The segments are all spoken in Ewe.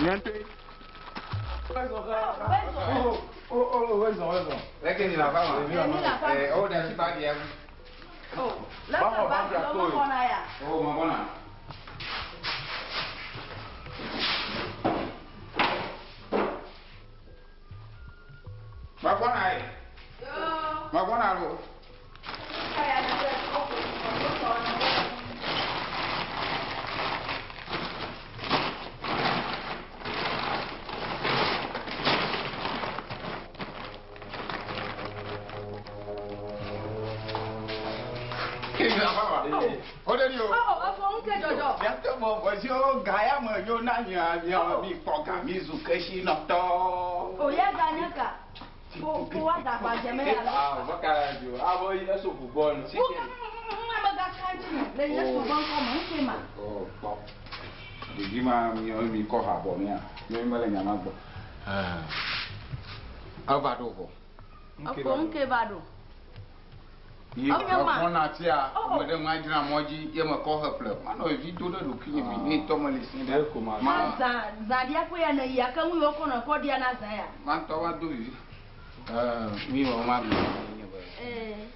Nye ŋutɔe. Leke mi la va ma? Eh, o da si ba dia. Oh, leke ba di lo me xɔna ya? Oh, ma bona. Ma bona e. Ma bona lo. O de ni o. Oh, efo ŋke dzɔdzɔ. Miate mɔ vɔziwo ga ya me nyo na mia mia mi kpɔ ga mi zu kesinɔtɔ. O ya ga nye ka? Fo fo wa da gba dze me ya lɔ. Ah, baka jo. Ah, boy, eso fútbol. Wo ka ame ga ka dzi me le Yesu ƒe ŋkɔ me ŋke ma. O kpɔ. Ɖevi ma miawo mi kɔ ha bɔ mia. Mi mele nya ma gbɔ. Eva ɖo vɔ. Efo ŋke va ɖo. Yi Enye ma. mekpɔna tia, Oh. me ɖe ma dzra mɔ dzi ye mekɔ heƒle. Manɔ vi do ɖe ɖokuinye me ne tɔ mele si ɖe. Eko ma. Ma zã zã ɖia ƒe ya ne yia ke ŋu yiwo kɔ nɔ kɔ ɖia na zã ya. Ma ŋutɔ va do vivi. Mi wɔ ma gblɔ nye be. Ee.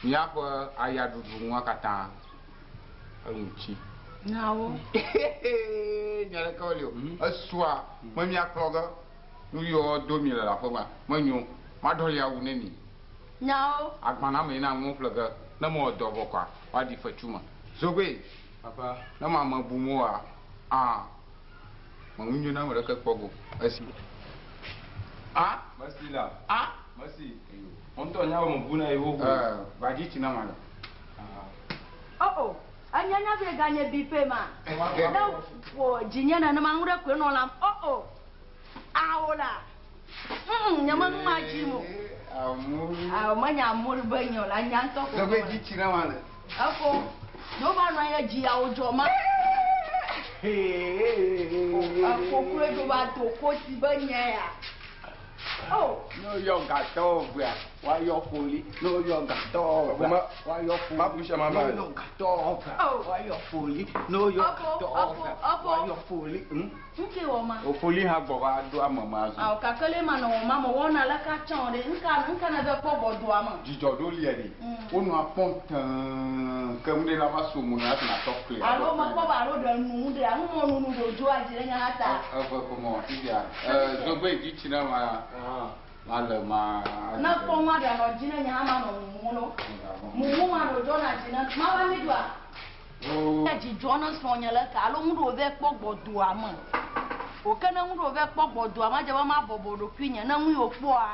Míaƒe ayaɖuɖu nua katã enu tsi. Nyawo. Nya ɖeke meli o. Esua me miakplɔ ge nu yiwo do mi le aƒe ma menyo. Maɖɔli awu ne mi. Nyawo. Agbaname yina ŋu ƒle ge ne mewɔ dɔ vɔ kɔa woaɖi fetsu me. Zogbe. Papa. Ne ma me bu mo wa ah me ŋu nyo na ame ɖeke kpɔ go. Esi. Ah. Merci la. Ah. Merci. On tɔ nya wo me bu na yewo. Va dzi tsi na ma le. Oh oh. Enya nya be ga nye bi ƒe ma. Ne wò dzinye nenema ŋu ɖe koe nɔ lam. Oh oh. Awo la. Nye me nu ma dzi mo. Amu. Awo menya amu be nye o la nya ŋutɔ ko. Zogbe dzi tsi na ma le. Efo. Ne wova nɔ anyi ɖe dzi ya wodzɔ ma. Ekokloe ɖo va do koti be nye ya. Oh. Ne woyɔ gatɔwo vea, woayɔ foli. Ne woyɔ gatɔwo vea, woayɔ foli. Ma pusha ma Ne ba. woyɔ gatɔwo vea, Oh. woayɔ foli. Ne woyɔ Afo, gatɔwo afo, vea, afo. woayɔ foli. Ŋke wɔ ma. O foli hã gbɔ va ɖo ame ma zu. Awo kake le ma nɔ wɔ ma me wɔna le ka tsã ɖe ŋka ŋka ne be kpɔ gbɔdoa me. Dzidzɔ ɖo lia ɖi. Wonɔa kpɔm tẽe ke nu ɖe la va so mo na hafi natɔ kli. Alo mekpɔ be alo ɖe nu ɖe anu mɔ nunu ɖe dzoa dzi ɖe nya la ta. Eve ko mɔ fifia. Zogbe dzi tsi na ma. Ma le ma. Ne kpɔ ŋua ɖe nɔ dzi ne nya ma nɔ mumu lo. Mumu ma ɖo dzɔ na dzi ne ma va mi ɖoa. Ne dzidzɔ ne srɔ̃ nye le ka alo ŋu ɖo vɛ kpɔ gbɔdoa me. O ke ne ŋu ɖo vɛ kpɔ gbɔdoa ma dze be ma bɔbɔ ɖokuinye ne ŋu yiwo kpɔa.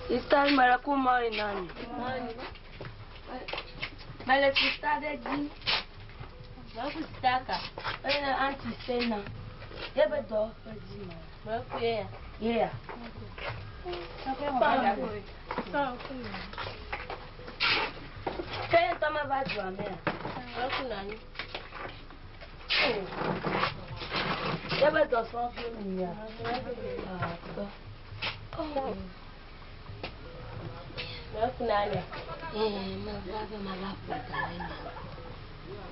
Sista mele ku mɔli na mi. Mele sista ɖe dzi. Mele ku sista ka. Eye anti sena. Ye be dɔwɔƒe dzi me. Mele ku ye ya. Ye ya. Ke ye ŋutɔ meva dua mea? Mele ku nani. Ye be dɔsrɔ̃viwo mi nyia? Akpe. Mekuna ne. Ee, meva be mava ƒo ɖa ne mia.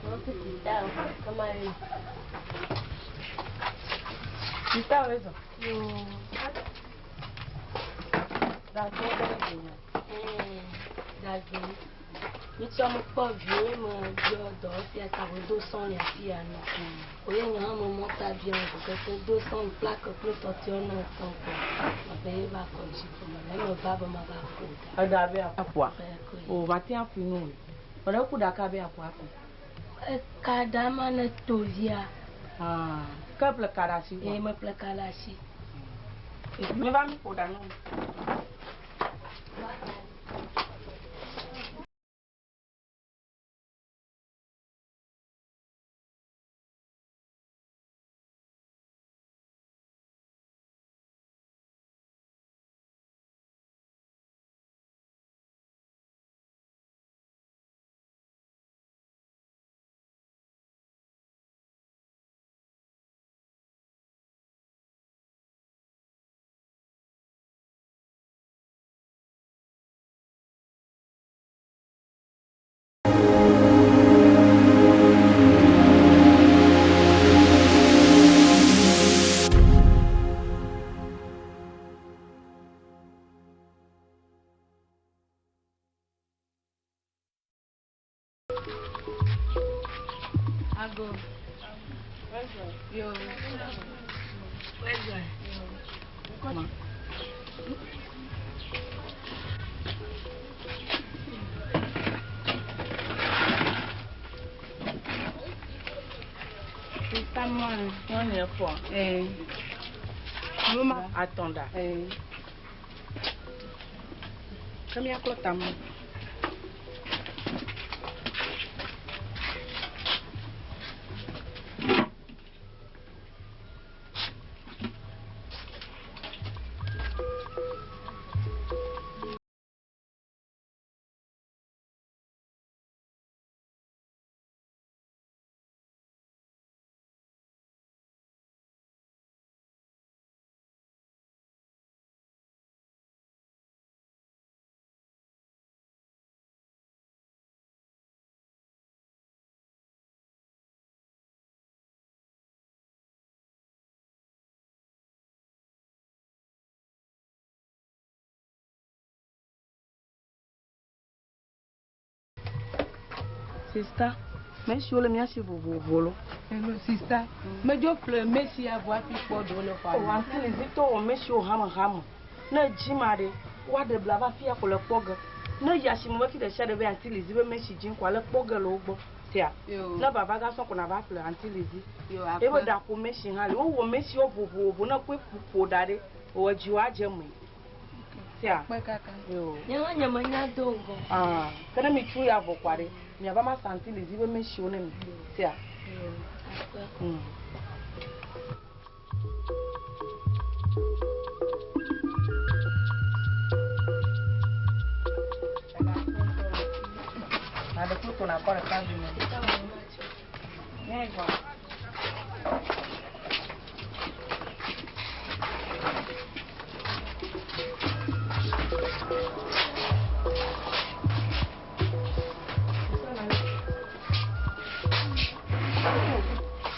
Meku sista o, kama ye. Sista wo zɔ. Yoo. Ɖagbɔ ɖe dzi. Ee, ɖagbe. Mitsɔ mekpɔ viwo me biɔ dɔwɔƒea ta wodo sɔŋ le afi ya nɔ. Woye nye hã me mɔta biɔ ŋu keke do sɔŋ plaki kple tɔtɔewo ne etɔ̃ kɔ. Mebe ye va kɔ dzi ƒo me. Ne meva be mava ƒo ɖa. Eɖa be aƒoa. Koe. O mate aƒoe nu o. Meɖe ku ɖaka be aƒo aƒo. Eka ɖa ma ne to via. Ah, ke ƒle ka ɖe asi Ye meƒle ka ɖe asi. Mi va mi ƒo ɖa nu. Ago. Yo. Ma. Sista mɔni. Nyɔnu ye fɔ. Ee. Numa atɔ̃ ɖa. Ee. Ke miaklɔ tame. Sista, me siwo le mía si vovovo lo. Hello sista. Medzo ƒle mesi ya vɔ hafi kpɔ ɖewo le xɔa O me. anti le zitɔ wɔ me siwo hame hame. Ne dzi ma ɖe, woaɖe bla va fia ko le kpɔ ge. Ne yi asime be fi ɖe sia ɖe be anti le zi be mesi dzi ko ale kpɔ ge le wo gbɔ. Sia. Yo. Ne baba gasɔ ko na va ƒle anti le zi. Yo Ebe akpe. ɖa ƒo mesi hã le. Wowɔ mesiwo vovovo ne koe ƒo ɖa ɖe. Wò dziwò adze me. Sia. Akpe kaka. Yo. Nye hã nye menya do ŋgɔ. Ah, ke ne mi tsu ya vɔ kɔa ɖe, miava ma sa anti le zi be mesiwo ne mi. Sia. Yo, akpe. Na ɖe foto na kɔ ɖeka vi me. Sista wɔ ma tsɔ. Nye gbɔ.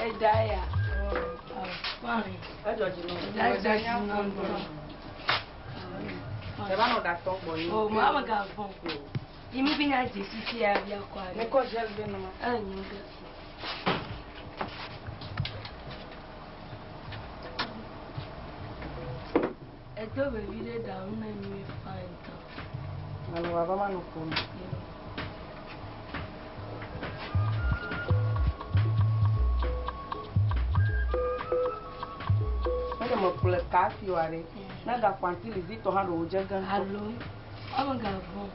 Eɖa ya. Fine. Edzɔ dzi nɔ. Eɖa dzɔ dzi nɔ ŋutɔ. Ɖe va nɔ ɖa tɔ gbɔ yi. O, ma me gavɔ̃. Yi mi bi nya dze fifi ya bia kɔ Mi aɖe. kɔ gel vɛ nɔ ma. Enyo ge. Edo vevi ɖe ɖa ŋu ne nyuie fine ŋutɔ. Manɔ baba manɔ ƒo nu. Yo. Ne ɖe me ƒle ka fi wa ɖe. Ne gakpɔ anti le zi tɔ hã ɖe wòdze ge ŋutɔ. Alo, ame gavɔ̃.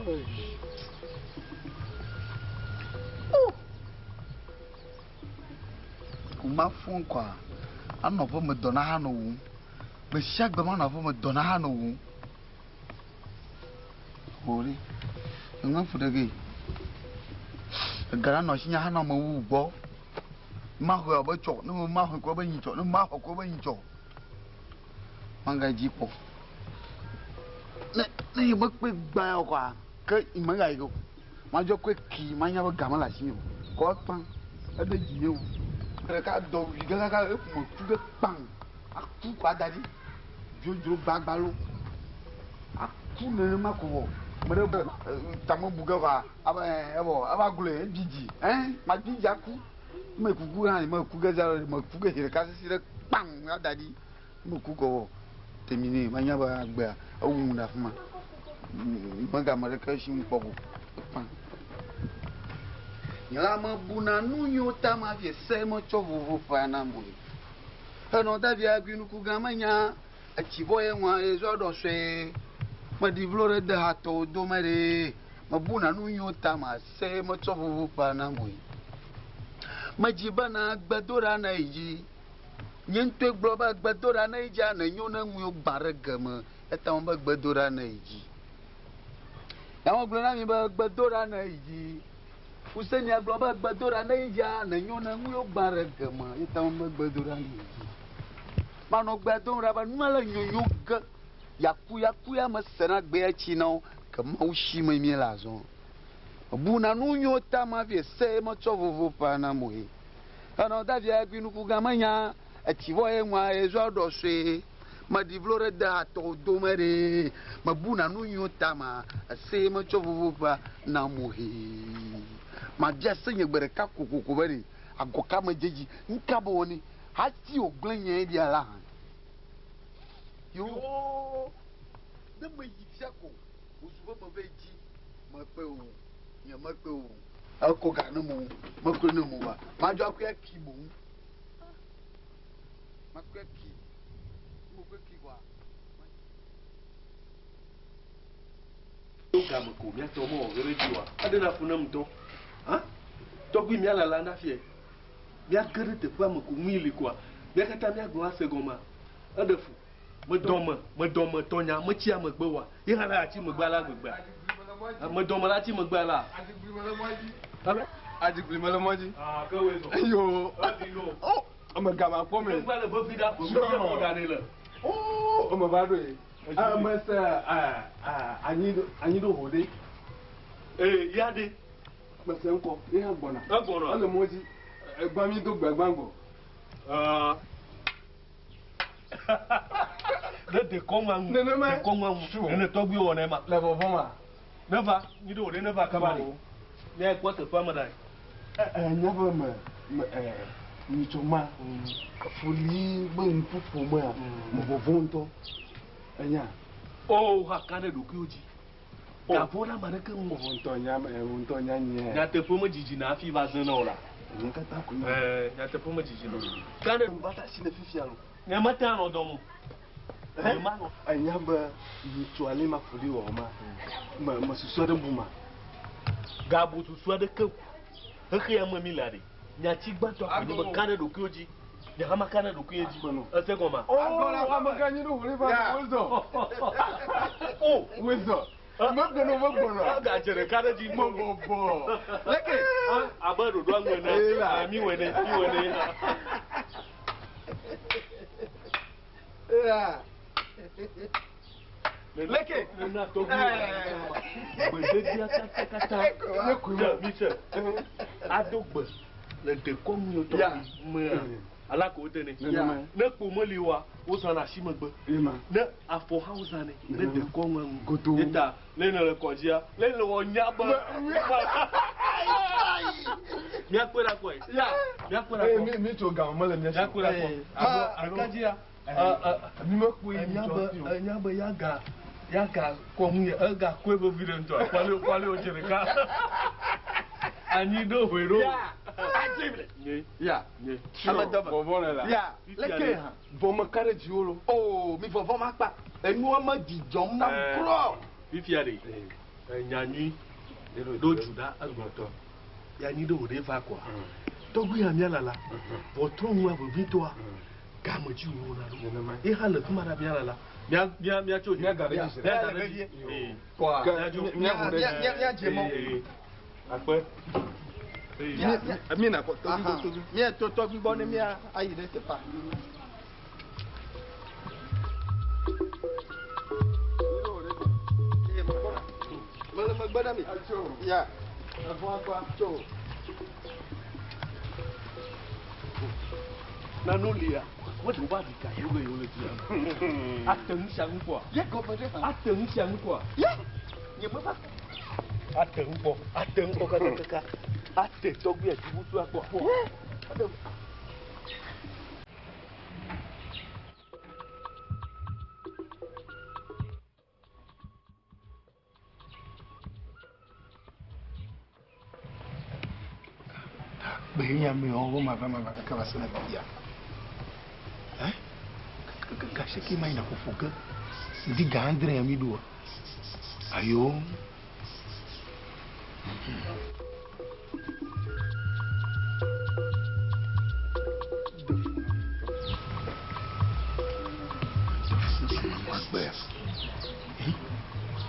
Kuma fún kɔa, anɔ ƒe me dɔ na hã nɔ wum. Gbe sia gbe manɔ aƒe me dɔ na hã nɔ wum. Wò ɖe, eŋe fu ɖe ge. Ega na nɔ asinye hã nɔ ame wu gbɔ. Maxɔe abe tsɔ, ne maxɔe ko abe nyitsɔ, ne maxɔ ko abe nyitsɔ. Magadzi kpɔ. Ne ne nye mekpɔe gbã ya o kɔa, ke megayi o. Madzɔ kɔe ki manya be ga mele asinye o. Kɔ ekpã, eɖe dzinye o. Ɖeka dɔ wui kakaka ekume ku ɖe kpaŋ. Aku kɔ ada ɖi. Dzodzro gbagbalo. Aku nenema ko vɔ. Ame ɖe be tame bu ge va abe evɔ eva gloe edzidzi. Ɛ madzidzi aku. Me kuku hã me ku ge za me ku ge zi ɖeka sisi ɖe kpaŋ ada ɖi. Me ku kɔ vɔ. Terminé manya be agbea ewum ɖe afi ma. Megame ɖeke si ŋu kpɔ o. Ekpã. Nye la mebuna nu yiwo ta ma vie se metsɔ vovo ƒea na mo. Henɔ davia gui nuku gã menya etsi vɔ ye ŋua ye zɔ ɖɔ sue. Meɖi vlo ɖe de hatɔwo dome ɖe. Mebuna nu yiwo ta ma se metsɔ vovo ƒea na mo. Medzi bena gbedoɖa ne yi dzi. Nye ŋutɔe gblɔ be gbedoɖa ne yi dzia ne nyo ne ŋuiwo gbã ɖe geme. Eta me be gbedoɖa ne yi dzi. Yawo gblɔ na mi be gbedoɖa ne yi dzi. Fusenia gblɔ be gbedoɖa ne yi dzia ne nyo ne ŋuiwo gbã ɖe geme. Eta me be gbedoɖa ne yi dzi. Manɔ gbea dom ɖa be nua le nyonyo ge. Yaku yaku ya mesena gbea tsi na wo ke Mawu si me míele azɔ. Buna nu yiwo ta ma vie se metsɔ vovo ƒea na moe. Enɔ davia gui nuku gã menya etsi vɔ ye ŋua ye zɔ ɖɔ sue. Meɖi vlo ɖe de hatɔwo dome ɖe. Mebuna nu yiwo ta ma ese metsɔ vovo ƒea na moe. Mabia se nye gbe ɖeka kokoko be ɖe agɔ ka me dze dzi. Ŋka be wɔnɛ hati wògblẽ nye ɖia la hã. Yo ne meyi fia ko wòzu be meve dzi mekpe o nye mekpe o ekɔ ga ne mo mekpe ne mo wa madzɔ akɔe aki boŋ makɔe aki mekɔe ki wa. To game ko míatɔ mewɔ ge ɖe edzi oa, eɖena fu nam ŋutɔ. Hã? Tɔgbui míalala na fiɛ. Míage ɖe teƒea me ko ŋui li koa, mía katã míagblɔ ase gɔmea, eɖe fu. Medɔme, medɔme tɔnya metsia megbe oa, ye hã la atsi megbe alea gbegbea. Medɔme la atsi megbe alea. Adigli mele mɔ dzi. Ah, ke woe zɔ. Yo. Edi lo. Oh, ame gama kpɔ me. Egba le vevi ɖa, ƒe mi mɔ ɖa ne le. Oh, ame va ɖo ye. Ame se anyi anyi ɖo ho ɖe. Ee, ya ɖe. Mese ŋkɔ, ye hã gbɔna. Egbɔna. Ele mɔ dzi. Egba mi do gbe gbã gbɔ. Ah. Ne dekɔnua ŋu. Nenema. Dekɔnua ŋu. Nene tɔgbi wɔ ne ma. Le vɔvɔ ma. Ne va, nyi ɖe wò ɖe ne va kaba ɖe. Mía kpɔ teƒea me ɖa. Nya be me me nyitsɔ ma. Foli be ŋkuƒo mea, me vɔvɔ ŋutɔ. Enya. O ha ka ɖe ɖokuiwo dzi. Gavɔ ɖe ame aɖeke ŋu. Wò ŋutɔ nya wò ŋutɔ nya nyɛ. Nyateƒe me dzidzi na hafi va ze na wò la. Nye katã ko nya. Nyateƒe me dzidzi na. Ka ɖe. Va ta asi le fifia lo. Nye mete anɔ dɔ mo. Nye manɔ. Enya be nyitsɔ ale ma foli wɔ ma. Me me susu aɖe bu ma. Gabo susu aɖeke o. Xexe ya me mi le aɖe. Nyati gbãtɔ ko nye be ka ɖe ɖokuiwo dzi. Nye hã maka ɖe ɖokuinye dzi. Ese gɔmea? Oh, ame gã nyi ɖo wòle va wozɔ. Oh, Wozɔ. Megblɔ ne megbɔna. Gadze ɖeka ɖe dzi. Mebɔbɔ. Leke. Abe ɖoɖoa ŋu ene. Mi wɔ ene, mi wɔ ene. Leke. Nena tɔgbi. Gbededea katã. Mi se. Ado gbe le dekɔnu tɔgbi mea. Ala ko wode nɛ. Ne kpo meli oa, wozãna asi megbe. Ne afɔ hã wozãnɛ. Ne dekɔnua ŋu. Godo. Eta le ne le kɔdzia, le ne wɔ nya be. Míakpɔe ɖa kɔe. Míakpɔe ɖa kɔ. Mi mi tso game mele mía si. Míakpɔe ɖa kɔ. Ɖekadzia. Mi mekpɔe Enya nyitsɔ be si o. enya be yaga yaga kɔ ŋu ye ega kɔe vevi ɖe ŋutɔ. Kɔle kɔle wòdze ɖeka. Anyi ɖo hoe ɖo. Nye Ya. nye. Ame dɔme. Vɔvɔ le la. Ya. Leke hã. Vɔ meka ɖe dziwò lo. Oh, mi vɔvɔ ma kpa. Enua me dzidzɔm nam kura. Fifia ɖe. Enya nyui ɖo dzu ɖa egblɔtɔ. Ya nyi ɖe wò ɖe va kɔa. Tɔgbi ya mía lala. Vɔtrɔ ŋua vevitɔa. Game dzi wo na ɖo. Ye hã le fi ma ɖa mía lala. Mía mía mía tso. Mía da ɖe dzi. Mía da ɖe dzi. Kɔa Mía dzo. mía ʋu ɖe dzi. Mía dze mɔ. Akpe. Mi na kɔ tɔgbi gbɔ tɔgbi. Mía to tɔgbi gbɔ ne mía ayi ɖe teƒea. Mele megbe ɖe mi. Ya. Tso. Nanu lia. Wo de wo ba ɖika yewo be yewo le dzia. Ate ŋu sia ŋu kpɔa. Ye gɔme ɖe hã. Ate ŋu sia ŋu kpɔa. Ye. Nye me va. Ate ŋu kpɔ. Ate ŋu kpɔ kakakaka. Ate tɔgbi adzibusu akpɔ. Ye. Gbe nya mi wɔ wo ma va ma va kaka va se na fifia. Ɛ? Gase ke ma yina ƒoƒo ge. Ŋdi ga adre ya mi ɖoa. Ayo. Gbea.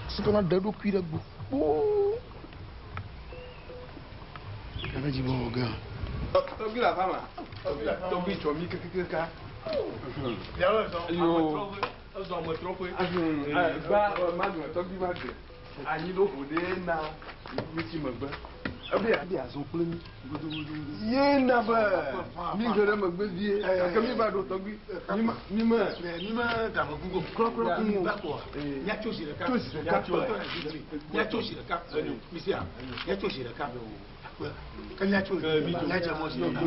Sitɔna ɖe eɖokui ɖe gbo kpoo. Kaka dzi bɔ wɔ gã. Tɔgbi le afa ma. Tɔgbi tsɔ mi kekekeka. Yo. Ezɔ ametrɔƒe. Gba ma gbe tɔgbi ma gbe. Anyi ɖo ƒo ɖe na mi tsi megbe. Ebe ebe azɔ kple mi. Ye na be mi ge ɖe megbe vie. Gake mi va ɖo tɔgbi. Mi ma mi me. Mi me game gugo. Klɔklɔ Mi kun va kɔa. Mía tso zi ɖeka. Tso zi ɖeka. Mía tso zi ɖeka. Mi sia. Mía tso zi ɖeka. Ke mía tso. Mía dze mɔ zi ɖeka.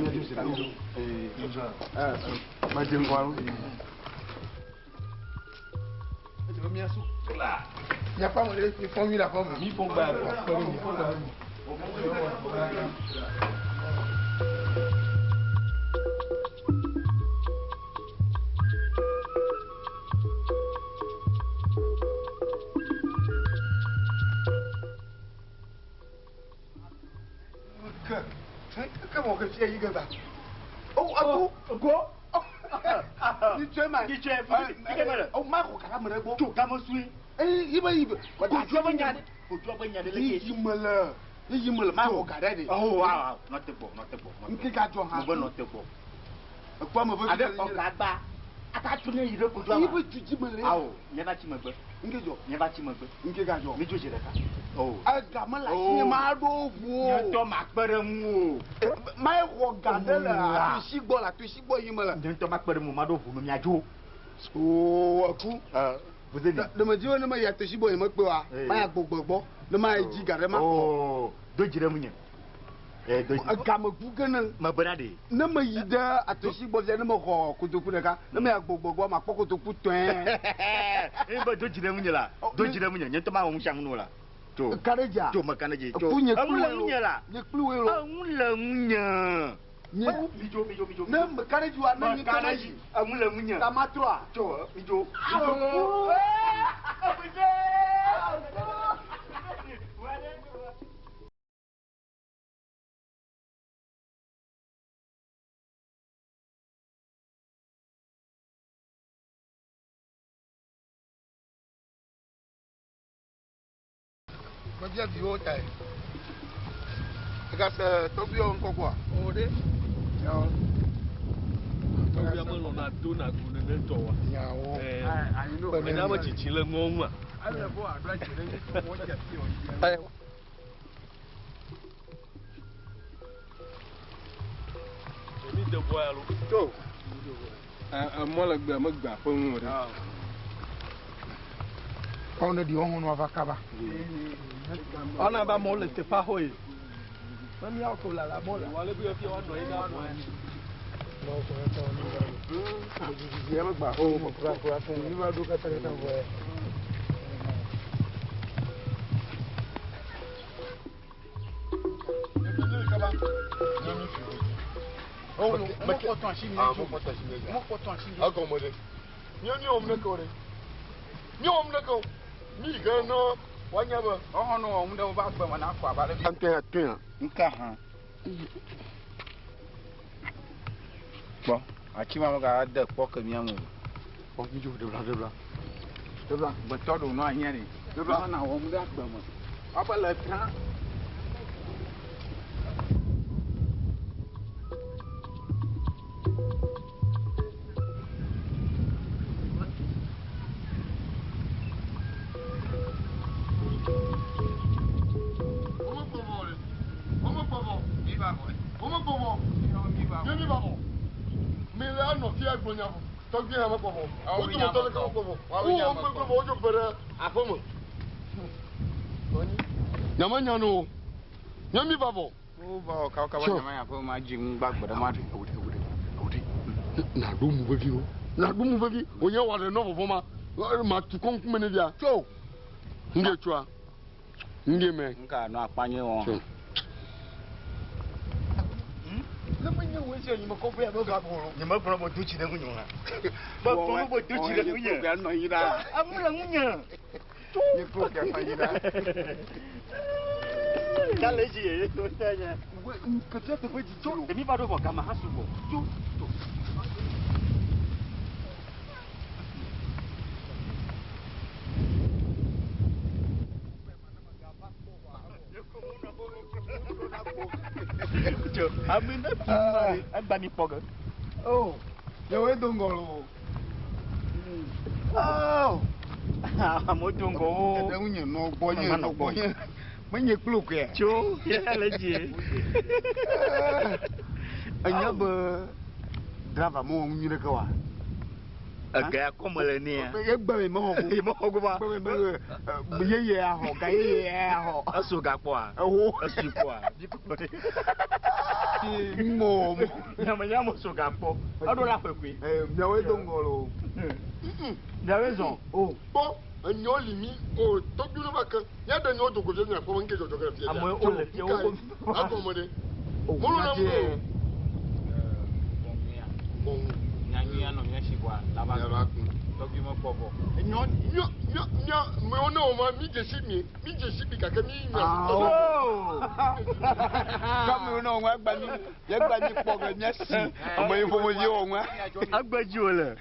Ma dze ŋgɔ alo. Miaƒe ame ɖe mi fɔ nyui le aƒe me. Mi fɔ gba. Ke ke mɔ ke fia yi ge va. O ako Go. Nitsɔe ma. Nitsɔe, fi ke mele. O ma xɔ kaka me ɖe gbɔ. Tso game sue. Eyi yi be yi be. Kodzua be nya ɖe. Kodzua be nya ɖe le Yi ke. yi me le. Yi yi me le ma xɔ ga ɖe ɖe. Oh wa wa nɔ te gbɔ nɔ te gbɔ. nɔ te Nke ga dzɔ hã. gbɔ. Mo be nɔ te gbɔ. Ekpɔ ame vevi Aɖe ɖe xɔ le. gagba. Aka tu ne yi ɖe kodzua Yi ma. be du dzi me le. Awo nye va tsi megbe. Nke dzɔ. Nye va tsi megbe. Nke ga dzɔ. Mi dzo zi ɖeka. Oh. Ega me le asi nye ma ɖo ʋu Nye o. ŋutɔ ma kpe ɖe ŋu o. Ma xɔ ga ɖe le atusi gbɔ le atusi gbɔ yi me le. Nye ŋutɔ ma kpe ɖe ŋu ma ɖo ʋu me mia dzo. Oo eku. Vous êtes. Ɖe me dzi be ne me yi atusi gbɔ yi me kpe wa. Eh. Ma ya gbogbo gbɔ. Ne ma yi dzi ga ɖe ma xɔ. Oh. Do dzi ɖe ŋunye. Eh do dzi. Ega me gu ge ne. Me be ɖa ɖe. Ne me yi ɖe atusi gbɔ fia ne me xɔ kotoku ɖeka ne me ya gbogbo gbɔ ma kpɔ kotoku tɔe. Eh be do dzi ɖe ŋunye la. Do dzi ɖe ŋunye. Nye ŋutɔ ma wɔ nu sia nu la. Tso. Ka ɖe dzia. Tso me ka ɖe dzi. Tso. Eku nye Eŋu kpli le woe ŋunye la. Nye kpli woe lo. Eŋu le ŋunye. Nye Mi dzo mi dzo mi dzo. ne me ka ɖe dzi wa ne nye Me ka ŋutɔ ɖe ma dzi. yi. Eŋu le ŋunye. Ta ma trɔa. Tso mi dzo. Awo. Mebia viwo tae. Egase tɔgbuiwo ŋkɔ kpɔa? O ɖe. Nyawo. Tɔgbia melɔna dona go nene tɔ wa. Nyawo. Enya be tsitsi le ŋua ŋua. Mi de bɔ ya lo. Tso. Emɔ le gbea me gbea ƒe ŋu o ɖe. Kɔn ne di wɔn ŋu va kaba. Ɔna ba mɔ le teƒea xɔ ye. Me míawo ko lala mɔ la. Wale bi fia wa nɔ anyi ɖe abɔ ya. Dzia me gbea ƒe ŋu o. Mi va ɖo katakata vɔ ya. Agɔme ɖe. Míawo míewɔm ɖeke o ɖe. Míewɔm ɖeke o. Mi yi ke ne Woanya be. Woxɔ nu wɔm ɖe woƒe agbe me na kɔ abe ale. Ŋutɔ toa. Nka hã. Kpɔ ati ma mega de kpɔ ke mía ŋu o. Kpɔ mi dzo ɖebla ɖebla. Ɖebla gbetɔ ɖo nɔ anyi ɖe. Ɖebla na wɔm ɖe agbe me. Woabe le trã. Nyamanya no. Nyami vavɔ. Wo va wɔ kaba kaba nyamanya ƒe ma dzi ŋu gbagbe ɖe ma ɖe. Na ɖo mu vevi o. Na ɖo mu vevi. O nye wɔ ɖe nɔ vɔvɔ ma. Ma tu kɔn kume ne via. Tso. Nge tsoa. Nge mɛ. Nka nɔ akpanye wɔ. Ne me nye wo esi nyime kɔfɛ ya me va bolo. Nyime gblɔ be do tsi ɖe ŋunye o hã. Be gblɔ be do tsi ɖe ŋunye. Nɔ anyi ɖa. Amu le ŋunye. Nye klo ke nɔ anyi ɖa. Kale dzi ye to tɛ nye. Kete teƒe dzi tso. Emi va ɖo vɔ gama hã sugbɔ. Tso. Tso. Ame ne tu agba mi kpɔ ge. Oh, yewoe do ŋgɔ lo. Oh. Amewo do ŋgɔ wo. Ɖe ŋunye nɔ gbɔ nye nɔ gbɔ nye. Menye kplo koe. Tso ye le dzi. Enya be driver mewɔ nu nyui ɖeke oa? Ega ya kɔme le nea. Egbe me mexɔ go. Ye mexɔ go ba. Egbe me me yeye axɔ ga yeye axɔ. Eso gakpɔa. Ewo. Esi kpɔa. Mɔ mɔ. Nyame nyame so gakpɔ. Eɖo la ƒe koe. Miawoe do ŋgɔ lo. Miawoe zɔn. O. Kpɔ enyo li mi o tɔgbi ne va ke míaɖe nyawo do godze miakpɔ be ŋke dzɔdzɔ ge le fia. Amewo wole fia wo. Agɔme ɖe. Mɔlu na mu. Nyanyuia nɔ mía si kɔa lava tɔgbi mekpɔ vɔ. Nyɔ nyɔ nyɔ nyɔ mewo ne wo ma mi dzesi mi mi dzesi mi gake mi nya. Kame ne wo ŋua gba mi ye gba mi kpɔ ge mía si ame yi ƒomevi wɔ ŋua. Agbedzi wole.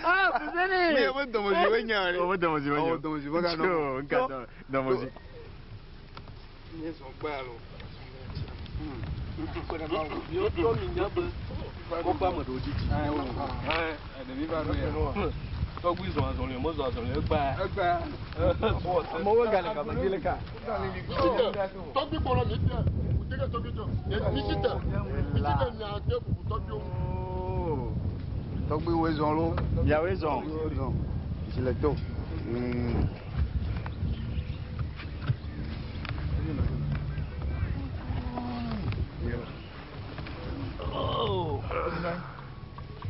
Ah, Fuseni. Mi ye be dɔmedzi wo nya ɖe. O be dɔmedzi wo nya. O dɔmedzi wo ganɔ. Tso nka dɔmedzi. Nye zɔn gbɛ alo. Miwo tɔ mi nya be woƒe ame ɖewo dzidzi. Ɖevi va ɖo ya. Tɔgbi zɔn azɔli, mezɔn azɔli egbea. Egbea. Amewo gale gama dzi le ka. Tɔgbi kpɔnɔ mi fia. Tege tɔgbi tɔ. Mi si te. Mi si te nya te bubu tɔgbiwo. Tɔgbi woe zɔn lo. Miawoe zɔn. Woe zɔn. Tsi le to.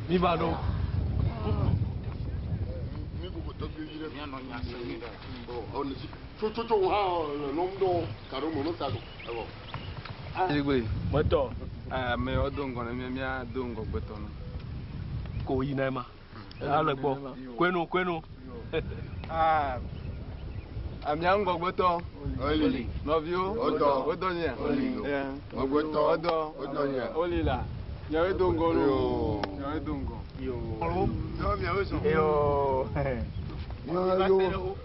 Mi va ɖo. Mi gogo tɔgbi yi ɖe. Mianɔ nya se mi ɖe. Ɔ ne si tso tso tso hã le nɔm dɔ kaɖo me no sa do. Evɔ. Dzigbe. Metɔ. Ame yiwo do ŋgɔ ne mía mía do ŋgɔ gbetɔ no. Ko yina ema. Ale gbɔ. Koeno koeno. Amia ŋgɔgbetɔ. Oli. Nɔviwo. Wodɔ. Wodɔ nye. Oli. Ŋgɔgbetɔ. Wodɔ. Wodɔ nye. Oli la. Miawoe do ŋgɔ lo. Yo. Miawoe do ŋgɔ. Yo. Miawoe zɔn. Yo. Yo.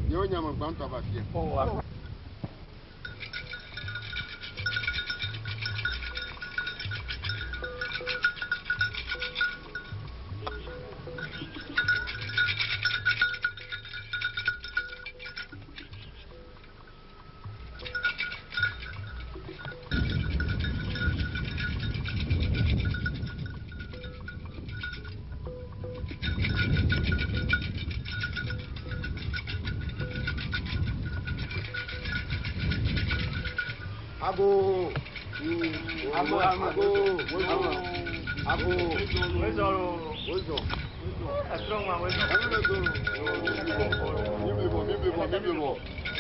Yewo nya me gbãtɔ va fia. Abo. Abo. Abo. Abo. Wezɔn lo. Wozɔn. Etrɔ ŋua wezɔn. Mi bli bɔ mi bli bɔ mi bli bɔ.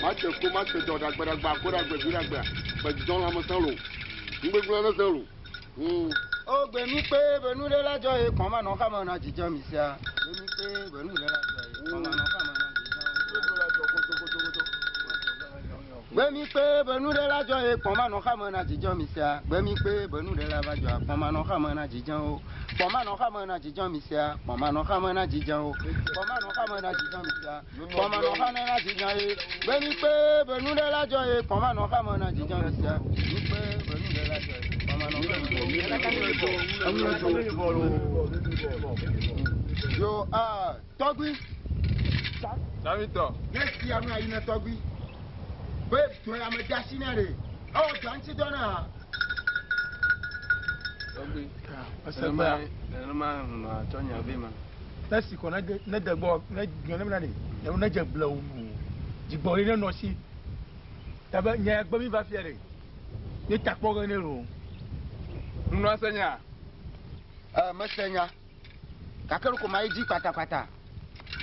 Ma tse ko ma tse dɔ ɖagbe ɖagbe ako ɖagbe vi ɖagbe. Gbedzidɔ lãme sẽ lo. Ŋgbegblẽ ne sẽ lo. O gbemi kpe benu ɖe la dzɔ ye kɔn ma nɔ kama na dzidzɔ mi sia. Gbemi kpe benu ɖe la dzɔ ye. Gbemi kpe be nu ɖe la dzɔ ye kpɔma nɔ xame na dzidzɔ mi sia. Gbemi kpe be nu ɖe la va dzɔa kpɔma nɔ xame na dzidzɔ wo. Kpɔma nɔ xame na dzidzɔ mi sia. Kpɔma nɔ xame na dzidzɔ wo. Kpɔma nɔ xame na dzidzɔ mi sia. Kpɔma nɔ xame na dzidzɔ ye. Gbemi kpe be nu ɖe la dzɔ ye kpɔma nɔ xame na dzidzɔ mi sia. Mi kpe be nu ɖe la dzɔ ye kpɔma nɔ xame na dzidzɔ. Yo aa tɔgbi. Damitɔ. Ne sia nu ayi ne tɔgbi. Be dɔ ya me da asi na ɖe. Ewɔ dɔ ŋuti dɔ na. Tɔgbi. Nenema nenema hunɔ atsɔ nya vɛ ma. Ne si kɔ ne de gbɔ ne gblɔ ne mina ɖe ne ne dze ble wo dzigbɔ ɖe ne nɔ si. Tabe nye gbe mi va fia ɖe. Ne takpɔ ge ne lo. Nunɔ se nya. Ɛ mese nya. Gake ɖeko ma yi dzi kpatakpata.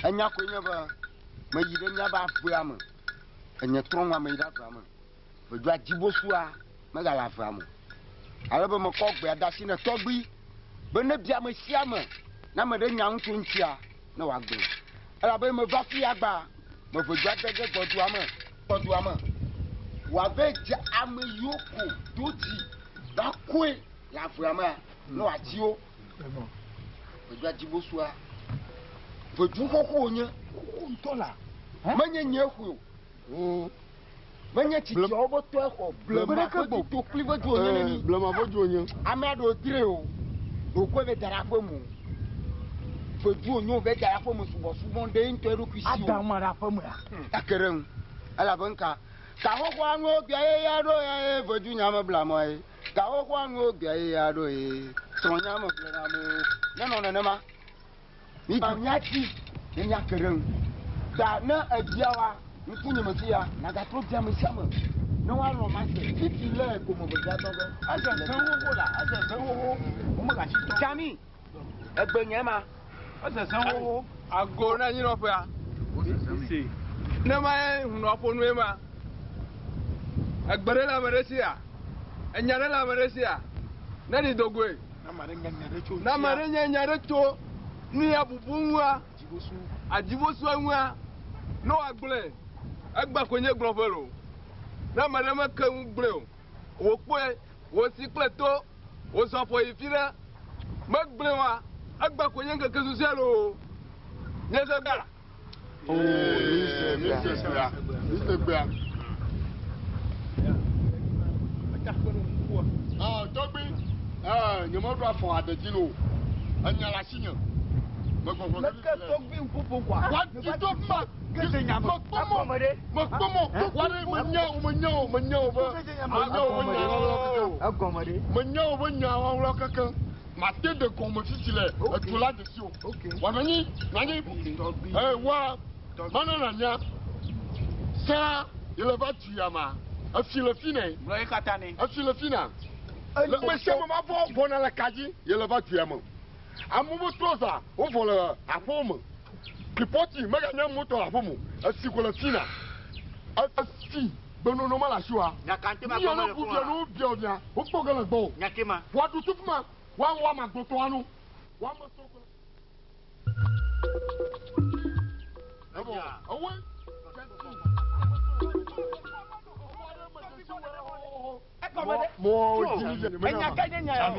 Enya koe nye be meyi ɖe míabe avea me. Enye trɔ ŋua meyi ɖe avea me. Ʋedua dzibosua megale avea me o. Ale be mekɔ gbea da asi ne tɔgbui be ne bia ame sia ame ne ame ɖe nya nu tso ŋutia ne wòagblɔ. Elabe meva fi ya gba me ʋedua de ge gbɔdua me gbɔdua me. Wòave dze ame yiwo ko do dzi va koe le avea mea ne wòadzi wo. Ʋedua dzibosua ʋedu xoxo wònye. Xoxo ŋutɔ la. Menye nye xoe o. Menye tsitsiawo be tɔe xɔ blema ƒe to kpli ƒe du wònye ne mi. Blema ƒe du wònye. Ame aɖewo dzrae o. Ɖokɔe be da ɖe aƒe me o. Ƒe du wònye o be da ɖe aƒe me subɔsubɔ ɖe ŋutɔ eɖokui si o. Ada ma ɖe aƒe mea. Ake ɖe ŋu. Elabe ŋka. Gaxoxoa nuwo gbea ye ya ɖo ya ye ʋedu nya me bla mɔ ye. Gaxoxoa nuwo gbea ye ya ɖo ye. Srɔ̃ nya me ble na amewo. Nenɔ nenema. Mi míatsi ne míake ɖe ŋu. Ta ne ebia wa ŋkunye me fi ya nagatrɔ bia ame sia ame ne woalɔ̃ ma se fifi le kome ʋedua tɔ ge. Eze ze xoxo la eze ze xoxo. Womegatsi tɔ. Sami egbe nye ma. Eze ze xoxo. Ago na anyinɔƒea. Ne ma ye hunɔ ƒo nu ye ma. Egbe ɖe le ame ɖe sia. Enya ɖe le ame ɖe sia. Ne ɖi dogoe. Ne ame ɖe nya nya ɖe tso. Ne ame ɖe nya nya ɖe tso nu ya bubu ŋua. Adzibosua ŋua. Ne wòagblɔe. Egbe koe nye gblɔƒe lo. Ne ame ɖe meke ŋu gblɔe o. Wòkpɔe, wòsi kple to, wòzɔ afɔ yi fi ɖe. Megblɔe oa, egbe koe nye ŋkeke susɔe loo. Nye se gbea. Oo, mi se gbea. Mi se gbea. Tɔgbi, nye meɖo afɔ aɖe dzi lo. Enya le asinye. Megbɔgbɔ. Leke tɔgbi ŋkuƒo kɔa? Wati to ma. Mekpɔ mɔ. Mekpɔ mɔ. Wari menya o menya o menya o be. Menya o be nya wɔwɔ kekeŋ. Egɔme ɖe. Menya o be nya wɔwɔ kekeŋ. Mate ɖe gɔme fifi le edu la dzesi o. Wà nyi nanyi. Ee wa mana na nya. Saa yele va tu ya ma. Efi le fi ne. Gblɔ ye katã ne. Efi le fi na. Le me sia me ma vɔ vɔna le ka dzi yele va tu ya me. Amewo be trɔza wovɔ le aƒewo me. Kripɔti meganye motɔ le aƒe me o. Esi ko le fi na. Esi gbenono ma le asi wa. Nyakante ma Míyɔ gbɔ ne mele ʋu fún bia wa. ne wo bia wo bia wokpɔ ge le gbɔ o. Nyake ma. Woaɖu tu fi ma. Woawɔ ame agbotɔ anu. Woame tɔ ko. Evɔ ewoe. Enya ke nye nya ya o.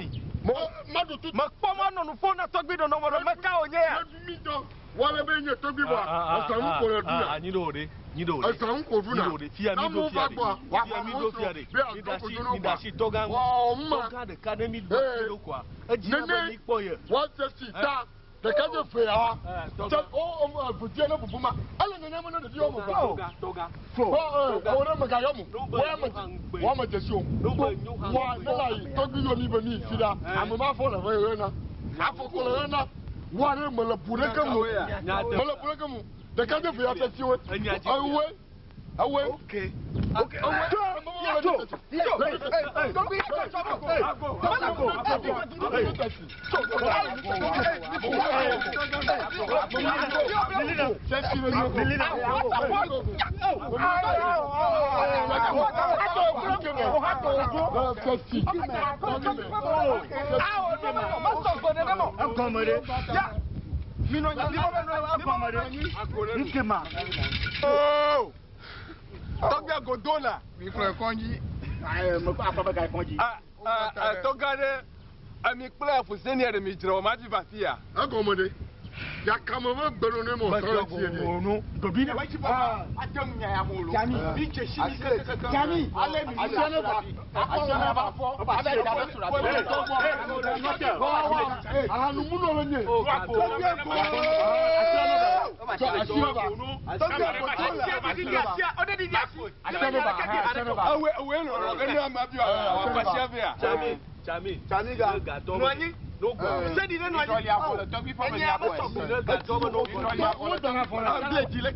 Mekpɔ mɔ nɔ nu ƒom na tɔgbi ɖe nɔmɔ ɖe meka wònye ya. Wale be nye tɔgbi bɔ ezã ŋu ko le ɖuna. Anyi ɖe o ɖe. Nyi ɖe o ɖe. Ezã ŋu ko ɖuna. Nyi ɖe o ɖe. Fia mi ɖo fia ɖe. Fia mi ɖo fia ɖe. Mi ɖe asi mi ɖe asi tɔgã ŋu. Tɔgã ɖeka ne mi ɖo asi ɖo koa. Edzi na be mi kpɔ ye. Wa se si ta ɖeka nye ve ya wa. Tse o o ʋedia ne bubu ma. Ele nenema ne ɖevi wɔme ve. Tɔgã tɔgã. Ɔ ɔ ewɔ ɖe mega yɔ mo. Wɔ ame dzesi o. Wa ne la yi tɔgbi yɔ mi be mi fi ɖa. Ame ma fɔ le ʋe ʋe na. Afɔ ko le ʋe na. Wa ɖe mele bu ɖeke mu. Mele bu ɖeke mu. Ɖeka nye ve ya fɛ si wo. Ewoe. Ewoe. Okay. Okay. Ewoe. Mi nɔ anyi. Mi bɔbɔ nɔ anyi. Nkema. Oo. Tɔgbi agodo la. Mi kplɔ kɔndzi. Ayi me akɔ be ga kɔndzi. Tɔgã ɖe ami kple afuseni ɖe mi dzra o ma fi va fi ya. Egɔme ɖe. Yakame me gbenɔ ne mɔ sɔrɔ tie de. Dobi ne. Ate ŋu nya ya mo lo. Jami. Mi dze si mi kekeke. Jami. Ale mi Asia ne va. Asia ne va fɔ. Abe da bɛ sɔrɔ. Ahanumunu le nye. Tɔgbi ago. Asia ne va. Tɔgbi ago to la. Asia ne va. Asia ne va. Awe awe lɔlɔ ke ne ama bi wa wa fasia fi ya. Tsami tsami. Tsami ga. Ne gatɔ Nɔ anyi. No gbɔ. Sɛdi ne nɔ anyi. Enye ame sɔgbɔ. Ne gatɔ be no gbɔ.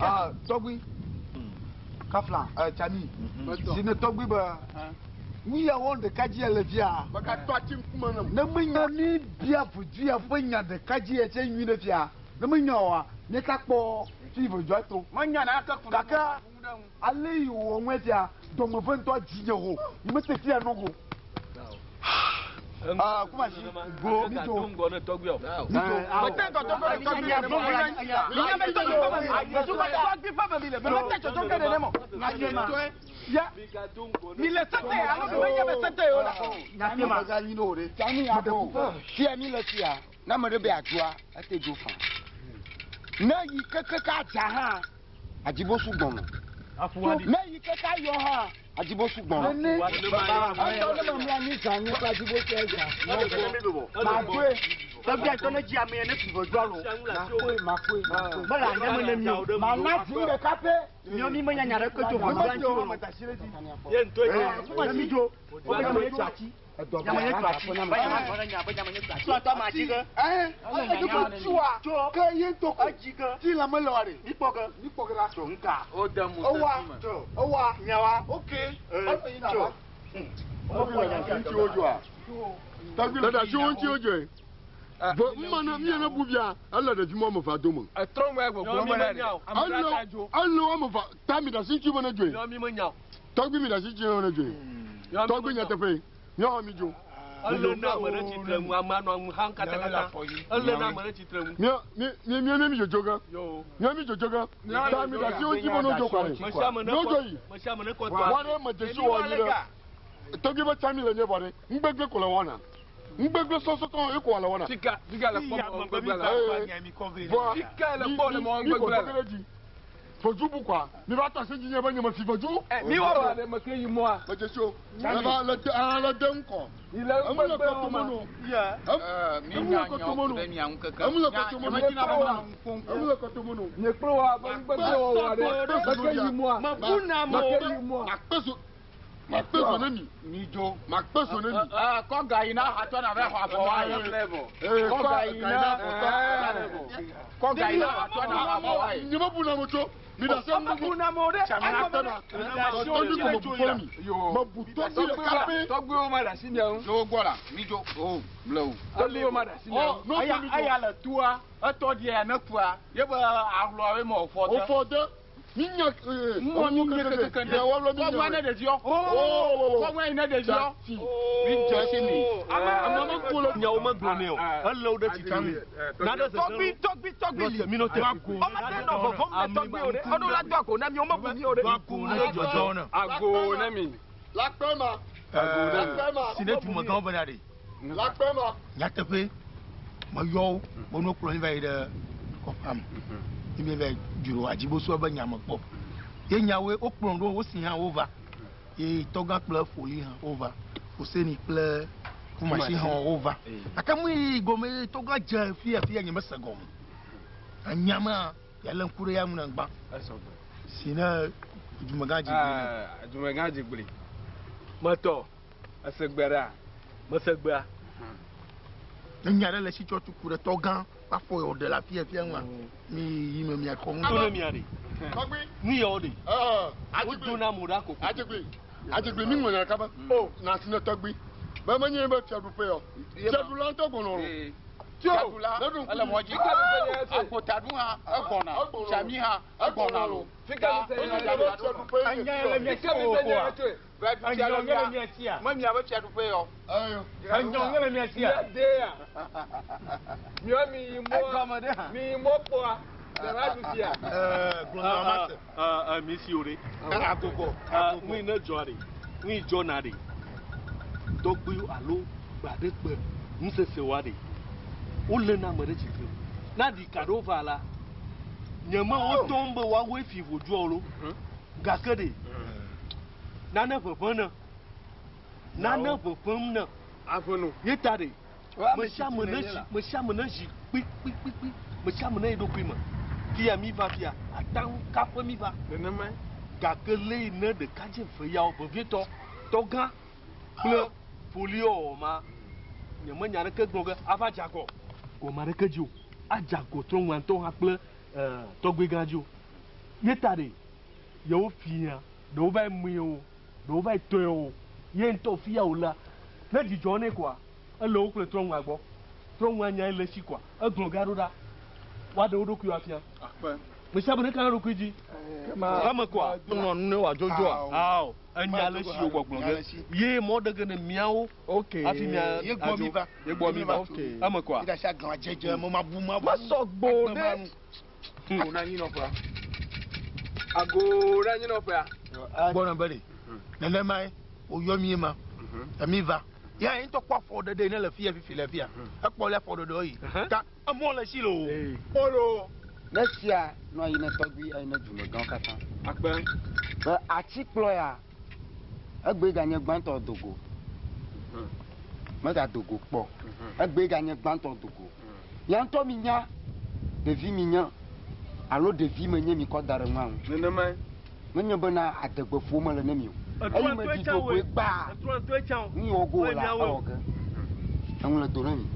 Ah, Tɔgbi. Kafla, Tsami. Si ne tɔgbi be. Nu ya wɔm ɖeka dzi le fia. Mɛka tɔ ati ŋkume nam. Ne menya mi bia vodua ƒe nya ɖeka dzi ye tse nyui ɖe fia. Ne menya oa, míeka kpɔ fi vodua to. Menya na ake kun. Gake ale yi wòwɔ ŋue fia, dɔme ƒe ŋutɔ dzi nye ho. Nye mete fia nɔ go. Ah, kumasi. Go. Mi Ne dzo. gatɔ ŋgɔ ne tɔgbi o. Mi dzo. Mete tɔtɔ ke tɔgbi ne mɔ. Minya me tɔgbi ƒe me. Tɔgbi ƒe me mi le. Mete tɔtɔ ke ne mɔ. Ya. Mi gatɔ ŋgɔ ne. Mi le sete alo mi menye be sete o la. Nyatema. Mega nyi ɖo ɖe. Jami abo. Fia mi le fia. Ne ame ɖe be adzoa, ete dzo fã. Ne yi keke ka dza hã, adzibosu gbɔnɔ. Ne yi keke ayɔ hã, adzibosu gbɔnɔ. Nene. Etɔ ne me mla anyi zã nye kple adzibosu ezã. Madoe. Tɔgbi atɔ ne dzi ame ne fi vodua lo. Makoe, makoe, makoe. Mele anya me ne mi o. Mana dzi ɖeka pɛ. Miɔ mi menya nya ɖeke tso vodua ŋuti o. Ye ŋutɔ ye. Ne mi dzo. Wo be nyame nye tso ati. Nyame nye tso ati. Be nyame gblɔ ne nya be nyame nye tso ati. Srɔ̃tɔ ma dzi ge. Ɛɛ, edukɔ tsoa. Ke ye ŋutɔ ko. Edzi ge. Ti lãme le wa ɖe. Mi kpɔ ge. Mi kpɔ ge ɖa. Tso ŋka. O da mu. Ewa. Ewa. Nyawa. Ok. Ee, Ɔsɔ yina tso. va. Ŋuti wo dzoa. Tɔgbi le ɖe asi wo ŋuti wo dzoe. Vɔ mmana mi ne bu bia ele ɖevi mɔ ame va dome. Etrɔ ŋu gbɔgblɔ me ɖe. Ame Ele ɖe ata dzo. ele wo ame va ta mi ɖe asi ŋuti be ne dzoe. Nyɔ mi menya o. Tɔgbi mi ɖe asi ŋuti be ne dzoe. Nyɔ mi Tɔgbi menya o. nyateƒe. Nyɔ mi dzo. Ele na ame ɖe tsitre ŋu ame anɔ ŋu xam katakata. Ele na ame ɖe tsitre ŋu. Mía mi mi mi mi dzodzo ge. Yo. Mía mi dzodzo ge. Ta mi ɖe asi wo ŋuti be ne dzo kɔ ɖe. Me sia ame ne Ne dzo kɔ. yi. Me sia ame ne kɔ tɔ. Wa ɖe me dzesi wɔ nyi ɖe. Tɔgbi be tsami le nye vɔ ɖe. Ŋgbegbe ko le wɔna. Ŋgbegbe sɔsɔtɔ ye ko le wɔna. Fika fika le kpɔ mɔ ŋgbegbe la. Vɔa Fika le kpɔ le mɔ mi ko ŋgbegbe la. tɔgbi ɖe dzi. Foju bu kɔa. Mi va tɔ asi dzi nye be nye me fi foju. Mi wɔ wa ɖe me ke yi mɔa. Me dzesi o. Le va le de ah le de ŋkɔ. Yi le Emu le ŋgbegbe kɔtɔ wɔma. mɔnu. Mi Emu nya le kɔtɔ nyawo ku mɔnu. ɖe mia ŋu keke. Emu le Nya- kɔtɔ mɔnu. nyemedina be manɔ nu ƒom Emu le kɔtɔ mɔnu. Nye kple wa be ŋgbegbe wɔwɔ ɖe. Me ke yi mɔa. Mebu na Me mo. ke yi mɔa. Makpe so makpe so ne mi. Mi dzo. Makpe so ne mi. Kɔ ga yi na hatɔ na bɛ xɔ afɔ wa ye. Ee, Kɔ ga yi na kɔ ga yi na hatɔ na xɔ afɔ wa ye. Nye me bu na mo tso. Mi da se ŋu. Bu na mo ɖe. Tɔgbi ko me bu fɔlɔ mi. Me bu tɔgbi le kape. Tɔgbi wo ma ɖe asi mia ŋu. Dzo gbɔ la mi dzo o ble o. Tɔgbi wo ma ɖe asi mia ŋu. Ɔ n'o Eya mi dzo. eya le tua etɔ dia ne kua ye be ahlɔa me wòfɔ O de. fɔ de. Mi nya ee. Ŋmɔ mi nye kekeke Nya wɔlɔ mi Kɔŋua nya. ne ɖeviɔ. Oh. Kɔŋua yi ne ɖeviɔ. Mi dze si mi. Ame me ku le nyawo megblɔ nɛ o. Ele wo ɖe tsitre ŋu. Nane sese Tɔgbi tɔgbi tɔgbi li. Nɔte mi nɔte. Ɔmɔ te nɔ vɔvɔm ne tɔgbi o ɖe. Ɔɖo la do ago na mi o mebu mi o ɖe. Ne dzɔdzɔ ne. Ago ne mi. Lakpe ma. Lakpe ma. Si ne dumegãwo bena ɖe. Lakpe ma. Nyateƒe, meyɔ wo be ne wokplɔ mi va yi ɖe kɔƒea me. Mi mi va yi dzro adzibosuo be nya me kpɔ. Ye nyawoe wokplɔ ɖo wosi hã wova. Ye tɔgã kple foli hã wova. Foseni kple kumasi hã wova. Gake mu yi gɔme ye tɔgã dze fia fia nye mese gɔme. Enyama yalé ŋku ɖe ya ŋu ne gbã. Si ne dumegã dzi gblẽ ne. Dumegã dzigbli. Metɔ. Ese gbe ɖa. Mese gbea. Ne nya ɖe le si tsɔ tuku ɖe tɔgã ƒe afɔ yi wòɖe le afia fia ŋua, mi yi me miakɔ ŋu. To ne mia ɖe. Tɔgbi. Nu yawo ɖe. Ɛɛ. Wodo na mo ɖa koko. Adzegbe. Adzegbe mi ŋlɔ nya kaba. O nasi ne tɔgbi. Be menye be fiaɖuƒe yɔ. Fiaɖula ŋutɔ gbɔnɔ o. Fiaɖula ele mɔ dzi. Agbotadu hã egbɔna. Tsami hã egbɔna lo. Enya le mia si o koa? Enyɔ nye le mia sia? Me miabe fiaɖuƒe yɔ. Enyɔ nye le mia sia? Dea. Miɔ mi yi mɔ. Mi yi mɔ kpɔa. Ɖe ɖu fia. Gblɔ ma se. Mi si o ɖe. Agogo. Ŋui ne dzɔa ɖe. Ŋui dzɔna ɖe. Tɔgbi alo gbaɖegbe nusese wa ɖe. Wolé na ame ɖe tsitre. Na ɖika ɖewo va la. Nye me wotɔm be woawoe fi vodzuawo lo. Gake ɖe. Nane ʋeʋẽ ne. Nane ʋeʋẽm ne. Aveno. Ye ta ɖe. Me sia ame ne zi, me sia ame ne zi kpikpikpikpi. Me sia ame ne yi ɖokui me. Fia mi va fia, ataŋu kaƒe mi va. Nenema. Gake le yi ne ɖekadze ve yawo vevietɔ tɔgã kple foliwɔwɔ ma. Nye me nya ɖeke gblɔ ge ava dze agɔ. Gɔme aɖeke dzi o. Adze agɔ trɔ ŋua ŋutɔ hã kple tɔgbui gã dzi o. Ye ta ɖe yewo fia ɖewo va yi mue o, ɖewo va yi tɔe o. Ye ŋutɔ fia o la, ne dzidzɔ nɛ koa, ele wo kple trɔ ŋua gbɔ. Trɔ ŋua nya le si koa, egblɔ ga ɖo ɖa. Woaɖe wo ɖokuiwo afia. Me sia ame ɖeka na ɖokui dzi. Ame koa. Nɔ nu ne wòadzodzroa? Ao, enya le si wo gbɔgblɔ ge. Ye mɔ ɖe ge ne miawo. Ok. Hafi mia Ye gbɔ mi va. Ye gbɔ mi va. Ok. Ame koa. Yi ɖe asi aglã dzedze me mabu mabu. Mesɔ gbɔ ɖe. Ago na anyinɔƒea. Ago na anyinɔƒea. Gbɔna be ɖe. Nenemae woyɔ mi ma. Emi va. Ya ye ŋutɔ kpɔ afɔ ɖeɖe ne le fia fifi le fia. Ekpɔ le afɔ ɖeɖe yi. Ta emɔ le si lo. Olo. Ne sia nɔ anyi ne tɔgbui ayi ne dumegãwo katã. Akpe. Be atikplɔ ya egbe ganye gbãtɔ dogo. Megado go kpɔ. Egbe ganye gbãtɔ dogo. Ya ŋutɔ mi nya ɖevi mi nya alo ɖevi menye mi kɔ da ɖe ŋua ŋu. Nenema. Menye bena adegbeƒo mele ne mi o. Eyi me dzi dogoe gbaa. Etrɔ ŋutɔe tsã o. Nu yi wɔ go la ewɔ ge. Eŋu le do ne mi.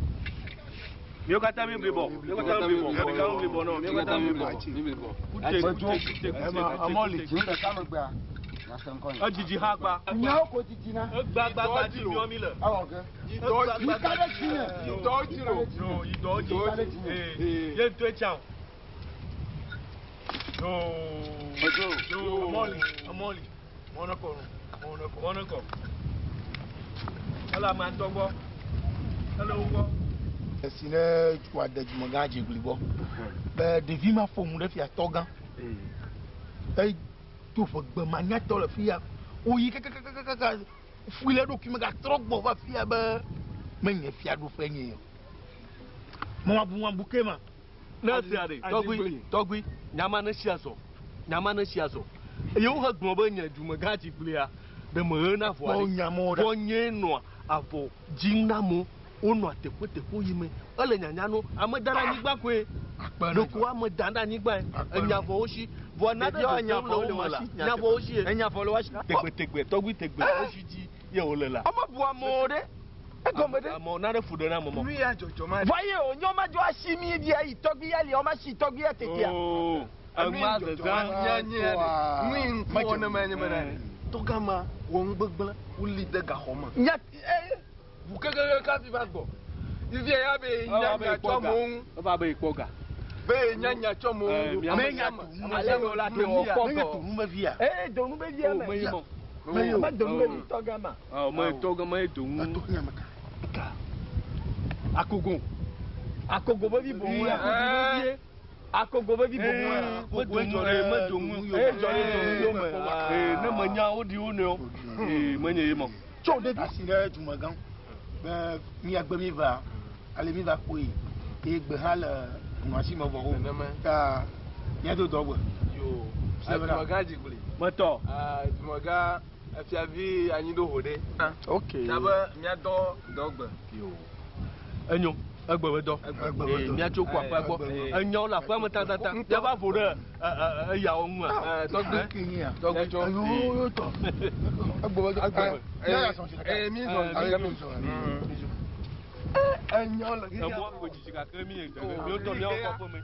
Míawo katã mi blibɔ. Míawo katã mi blibɔ. Míawo katã mi blibɔ nɔ. Míawo katã mi blibɔ. Kute kute kute kute kute. Dzi ɖeka megbea. Nyase ŋkɔ nye. Edzidzi hã gba. Nyawo ko dzidzi na. Egbagbagba dzi miɔ mi le. Ewɔ ge. Yidɔ dzi. Mi ka ɖe dzinye. Yidɔ dzi lo. Yo yidɔ dzi. Mi ka ɖe dzinye. Ye ŋutɔe tsã o. Yo. Medzo. Yo. Emɔli. Emɔli. Mɔnekɔ. Mɔnekɔ. Mɔnekɔ. Ele ame atɔ gbɔ. Ele wo gbɔ. Esi ne wòade dumegã dzigli gbɔ. Be ɖevi ma ƒo nu ɖe fia tɔgã. Eyi to ƒe gbe manyatɔ le fia. Woyi kakakakaka fui le eɖokui me gatrɔ gbɔ va fia be menye fiaɖuƒe nye o. Mɔ mabu mabu ke ma. Ne sia ɖe tɔgbui tɔgbui nyama ne sia zɔ nyama ne sia zɔ eye wohe gblɔ be nye dumegã dziglia ɖe me ɣe na avɔa Kpɔ ɖe nyamewo ɖa. vɔ nye nɔa avɔ dzim na amewo wonɔa teƒe teƒewo yi me ele nyanya no ame da ɖe anyigba koe Akpe ne ɖeko ame da ɖe anyigba ye Akpe enya ne. vɔwo si vɔ na ɖe Ɖeviawo enya zɔzɔm le vɔwo wo le me la wa si. nya vɔwo si ye Enya vɔ le wa si. tegbe tegbe tɔgbui tegbe wo si dzi ye wole la Ɔmɔ bu amewo ɖe. Egɔme ɖe. amewo na ɖe fu ɖe na ame mɔ. Nu ya dzɔdzɔ ma. Vɔ ye o nyɔ ma dzo asi mi di ayi tɔgbui ya li ɔma si tɔgbui ya tetea. Oo eŋua zezã. Nya nye ya ɖe. Nu yi ŋku wɔ ne ma nye bena ɖe. Tɔgã ma wɔ nugbegblẽ woli de gaxɔ me. Nya ee. Ʋu kekeke kafi va gbɔ. Fifia ya be nya nya tsɔ amewo ŋu. Eva be yikpɔ ga. Be nya nya tsɔ amewo Eh, ŋu. mia- Ame sia ame. Ame sia ame la do te nu wɔ ya. kpɔ Menye gɔ. to numevia. Ee donu be via O me. me yi mɔ. Me yi o. Ame donu be vi tɔgã ma. Ɔ me tɔgã me do ŋu. Eto nye me ka. Ka. Akogo. Akogo be vi boŋ ya. Eh. Akogo be vi boŋ ya. Me do ŋu ɖe me do ŋu. Ee dzɔ ɖe donu yome. Ee ne me nya wo ɖi wo nɔewo. Ee menye ye mɔ. Tso ɖevi asi ɖe dumegã be miagbe mi va ale mi va kpoe eye gbe hã le nua si me vɔ o. Nenema. Ta míado dɔ gbe. Yo. Se bena. Dumegã dzigli. Metɔ. Dumegã efiavi anyiɖoho ɖe. Ok. Tabe miadɔ dɔ gbe. Yo. Enyo. Egbe be dɔ. Egbe be Ee dɔ. miatso kɔ aƒea gbɔ. Egbe be dɔ. Enyawo le aƒea me tatata. Miava vo ɖe ɛ ɛ eyawo ŋua. Tɔgbui. Ke nyia. Tɔgbui tsɔ. Eyo yo tɔ. Egbe be dɔ. Egbe be. Ɛ ya sɔn si ɖeka. Eh, mi zɔn. Eh, mi zɔn. Mi zɔn. Enyɔ le Emɔ ko dzidzi gake mi ye dege. Miwo tɔ miawo kɔ aƒe me.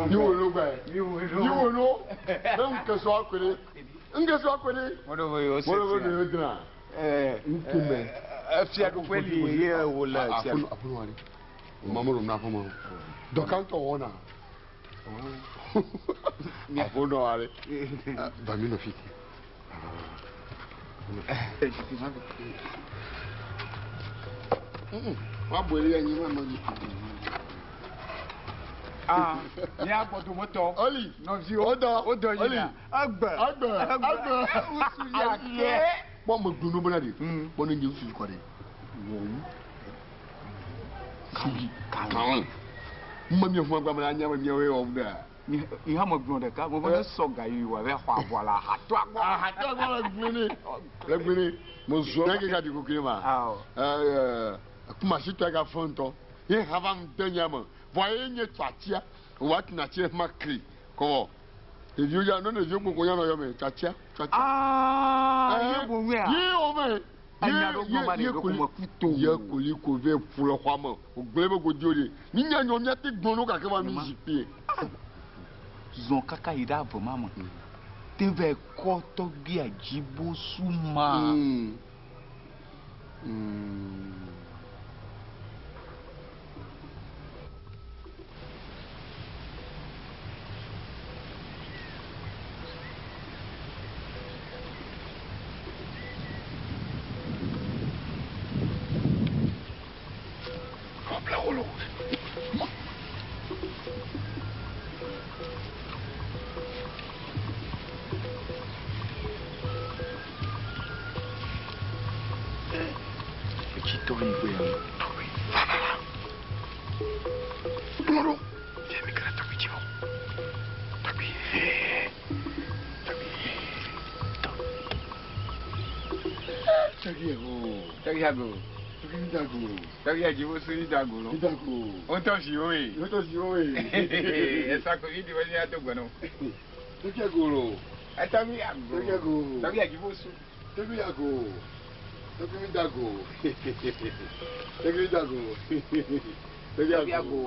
Yiwo no gbɛ. Yiwo no. Ne ŋu ke sɔ akpe ɖe. Ŋge sɔ akɔ ɖe. Mɔɖewo yi wose Mɔɖewo fia. yi wodra. Ŋkume. Efiaɖuƒe li ye wòle fia. Aƒenɔ aƒenɔ aɖe. Mama ɖo na aƒeme. Dɔkantɔ wɔna. Aƒenɔ aɖe. Ba mi nɔ fi ke. Wa bɔ eli anyi ma ma mi. Ah, mía gbɔdometɔ. Oli. Nɔviwo. Wodɔ. Wodɔ yina. Egbe. Egbe. Egbe. Ŋutsu ya ke. Kpɔ me gblɔ bena ɖe. Kpɔ ne nye ŋutsu kɔ ɖe. Wɔwu. Sugi. Kalẽ. Mme mi ʋu agbame la nya be miawoe wɔm ɖea. Mi hã me gblɔ ɖeka, me be ne sɔ ga yi wɔ be xɔ avɔ le ahatɔa gbɔ. Ahatɔa gbɔ le gblẽ ne. Le gblẽ ne. Me zɔ. Ne keka ɖi kokli ma. Ɛɛ kumasitɔ ga fɔ ŋutɔ. Ye hã va ŋde nya me. Vɔ ye nye tso atsia. Wa tuna atsia ma kli. Kɔwɔ. Ɖeviwo ya ne ɖeviwo gbogbo ya nɔ yɔ me tso atsia. Tso atsia. Aa ye bo ŋuia. Ye wo me. Enya ɖo gblɔ ma ɖe ɖo me kuto. Ye koli ko ve ƒu le xɔa me. Wògblẽ be godi wo ɖe. Mi nya nyɔ míate gblɔ no gake va mi zikpui. Zɔn kaka yi ɖe ave ma me. Te vɛ kɔ tɔgbia dzibosu ma. Tɔgbia dzibosu yi dago lo. Wotɔ si wo ye. Wotɔ si wo ye. Esa ko yi di wani ato gbɔnɔ. Tɔgbia go lo. Tɔgbia go. Tɔgbia go. Tɔgbia dzibosu. Tɔgbia go. Tɔgbia dago. Tɔgbia dago. Tɔgbia go.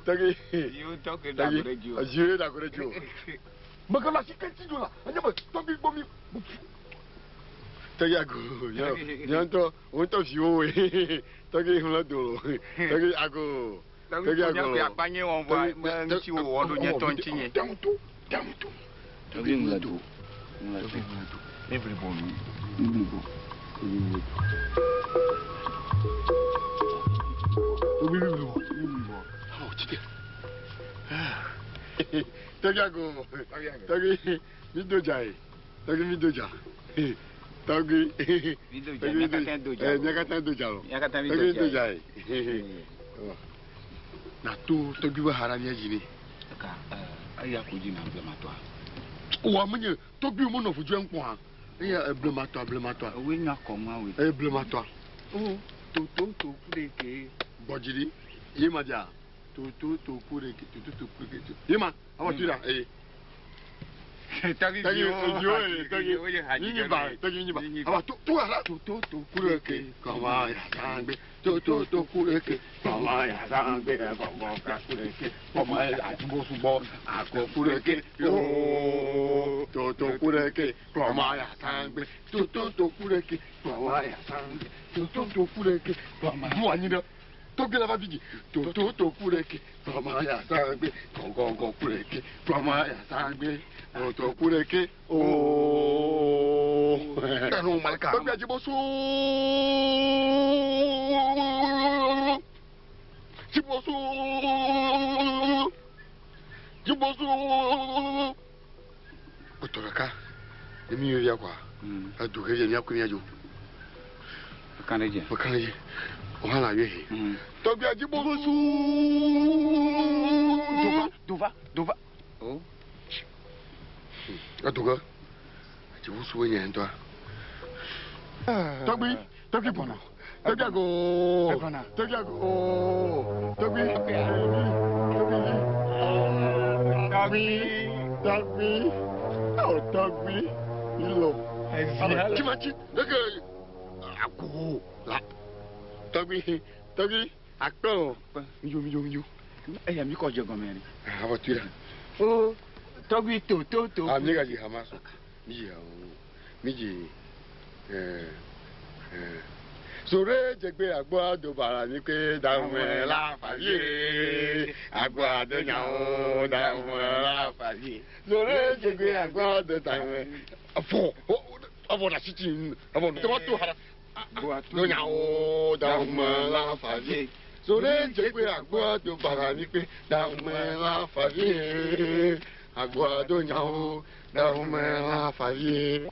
Tɔgbia. Yiwo tɔ ke dago ɖe dzi o. Dziwo dago ɖe dzi o. Mekele asi ke ŋuti dzo la, enye be tɔgbi gbɔ mi. Tɔgbi ago, nye ŋutɔ, wo ŋutɔ viwo woe. Tɔgbi ŋlɔ do. Tɔgbi ago. Tɔgbi ago. Tɔgbi akpa nye wɔn vɔ, me ŋuti wo wɔ ɖo nye tɔ ŋuti nye. Damuto, damuto. Tɔgbi ŋlɔ do. Ŋlɔ do. Ebli bɔ nu. Ebli bɔ. Tɔgbi ŋlɔ do. Tɔgbi bli bɔ. Ebli bɔ. Awo tsi te. Tɔgbi ago. Tɔgbi mi do dza ye. Tɔgbi mi do dza. Tɔgbi. Mi do dza. Mía katã do dza. Mía katã do dza lo. Mía katã mi Tɔgbi do do dza ye. Na to tɔgbi be ha ɖa mía dzi ne. Eka eya ko dzi na blematɔa. Wa menye tɔgbi wo menɔ ʋudzɔe ŋkpɔ hã. Eya blematɔa blematɔa. Ewoe nya kɔnua woe. Eye blematɔa. Toto to ku ɖe ke. Gbɔdzi ɖi. Ye ma dzia. Toto to ku ɖe ke. Toto to ku ɖe ke. Ye ma. Awɔ tu ɖa eye. Tɔgbi Tɔgbi ye tɔgbi nyinyi ba tɔgbi nyinyi ba. Awa to tu ala. Toto to ku ɖe ke. Kɔma ya sangbe. Toto to ku ɖe ke. Kɔma ya sangbe. Kɔmɔ ka ku ɖe ke. Kɔma ya subɔsubɔ. Akɔ ku ɖe ke. Yoo. Toto ku ɖe ke. Kɔma ya sangbe. Toto to ku ɖe ke. Kɔma ya sangbe. Toto to ku ɖe ke. Kɔma. Mu anyi ɖe. Tɔgbi la va vi dzi. Toto to ku ɖe ke. Kɔma ya sangbe. Gɔgɔgɔ ku ɖe ke. Kɔma ya sangbe. Toto ku ɖe ke. Ooo. Tɔgbi adzibosu. Dzibosu. Dzibosu. Kpɔtɔ ɖeka. Ne mi yɔ via kɔa. Edu ke via míakɔ míadzo. Meka ɖe dzi. Meka ɖe dzi. O hã la yɔ he. Tɔgbi adzibosu. Dova, dova, dova. O. Edu ke. Adzibosu nye ŋutɔa. Tɔgbi, tɔgbi bɔna. Tɔgbi ago. Tɔgbi ago. Tɔgbi. Tɔgbi. Tɔgbi. Awo tɔgbi. Ilo. Timatsi. Eke ago la. Tɔgbi. Tɔgbi. Akpɛ o. Midzo midzo midzo. Eya mi kɔ dze gɔme ni. Awɔ tu ɖa. O. Tɔgbi to to to. Ah, mi ga dzi hama sɔ. Mi dzi ha o. Mi dzi eh eh. Sore dzegbe agbɔ do bara mi ke dahun la favi. Agbɔ ado nyawo dahun la favi. Sore dzegbe agbɔ do dahun. Afɔ afɔ na siti afɔ tɔmɔ to hara. Do nyawo dahun la favi. Sore dzegbe agbɔ do bara mi ke dahun la favi. Agbɔ ado nyawo dahun la favi.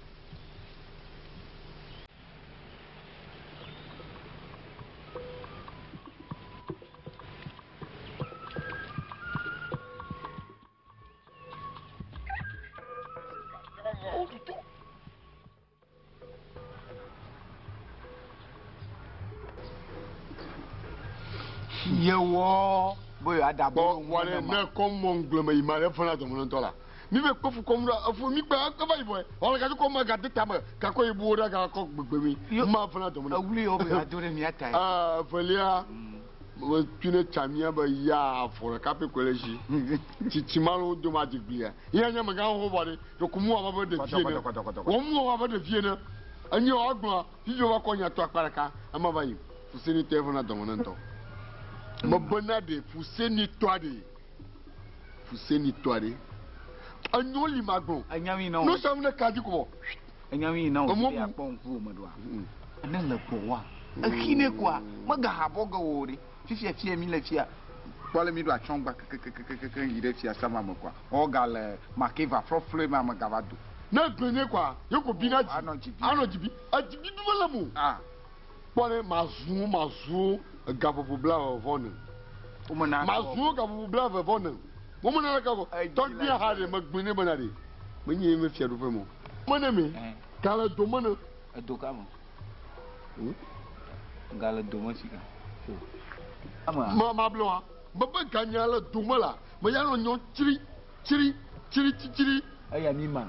Yewɔ be yewoada Bɔ wale ne kɔm mɔ ŋgblẽ yi ma ɖe fana dɔmɔnɔtɔ la. Mi be kpɔ fu kɔm ɖa efu mi gba eva yi bɔe. Wɔle gadi kɔm ma gadi tame kakɔ yi bu ɖa gakɔ gbegbe mi. Ma fana dɔmɔnɔ. Ewuli yewo be yewoado ɖe mía ta ye. Aa velia me tui ne tsa mía be ya afɔ ɖeka pɛ koe le esi. Tsitsi ma lo do ma dzigblia. Ya nye megã xoxo vɔ ɖe. Ɖeko mu wɔ abe ɖevi ene. Wɔ mu wɔ abe ɖevi ene. Enye wɔ agblɔ fifi wa kɔ nya to akpa ɖeka ema va yi. Fuseni tɛ fana dɔmɔnɔtɔ. Mebena ɖe fuseni tɔa ɖe. Fuseni tɔa ɖe. Enyo li ma gblɔ. Enyawi na wo. Nusianu ne ka dzi ko vɔ. Enyawi na wo Emɔ be bu. akpɔ ŋkuwò me ɖoa. Ne le gbɔwòa, exi ne koa, megahabɔ ge wo ɖe. Fifia fia mi le fia. Kpɔ ale mi ɖo atsyɔ̃ gba kekekekeke yi ɖe fia sama me koa, wɔga le makeva flɔflɔe ma me gava do. Ne gblẽ ne koa, ye ko bi na dzi. Anɔ dzi bi. Anɔ dzi bi. Edzi bibi mele mo. Ah. Kpɔ ne mazu mazu gaƒoƒo blaeve vɔ ne. Womena Mazu gaƒoƒo blaeve vɔ ne. Womena ɖeka vɔ. Edzi Tɔgbia la ha ɖe megblẽ ne bena ɖe. Menye ye me fiaɖuƒe me o. Mene me. Eh. Gale dome ne. Edo ka me? Gale dome si ka. Ma ma blɔ wa. Bebe ganya le dome la. Me ya nɔ nyɔ tsri tsri tsri tsri tsri. Eya mi ma.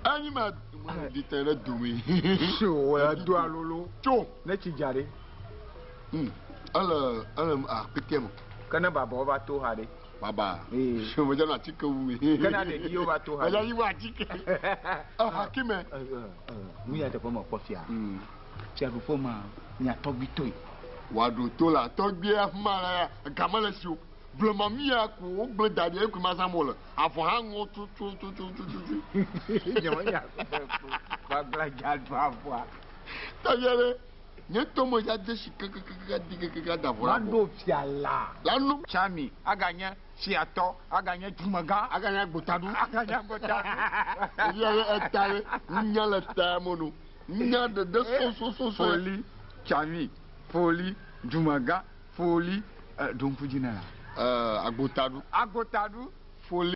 Anyi ma di tɛ ɖe dome. Tso edo alolo. Tso. Ne tsi dza ɖe. Ele ele akpete me. Ke ne babawo va to ha ɖe. Baba. Ee. Me dza nɔ atike wu me. Ke na ɖeviwo va to ha Me dza ɖe. yi wɔ atike. Aha kime. Nu ya teƒe me kpɔ fia. Fiaɖuƒe ma mia tɔgbi toe. Wòaɖo to la tɔgbia ma la game le si o. Blema mi ya ko wogblẽ da ɖi ekui ma zãm wole. Avɔ hã ŋɔ tu tu tu tu tu tu tu. Nye menya gbagblẽ dza do avɔa. Tɔgbia ɖe nye tɔ me dza de si kekekeke di kekeke da avɔ la bɔ. Maɖo fia la. La nu. Tsami aganye fiatɔ aganye dumegã. Aganye agbotadu. Aganye agbotadu. Ɖevia ɖe eta ɖe nunya le ta me no. Nunya ɖeɖe sosososo. Foli, tsami, foli, dumegã, foli, ɖo ŋku dzi ne la. Agbotadu. Agbotadu. Foli.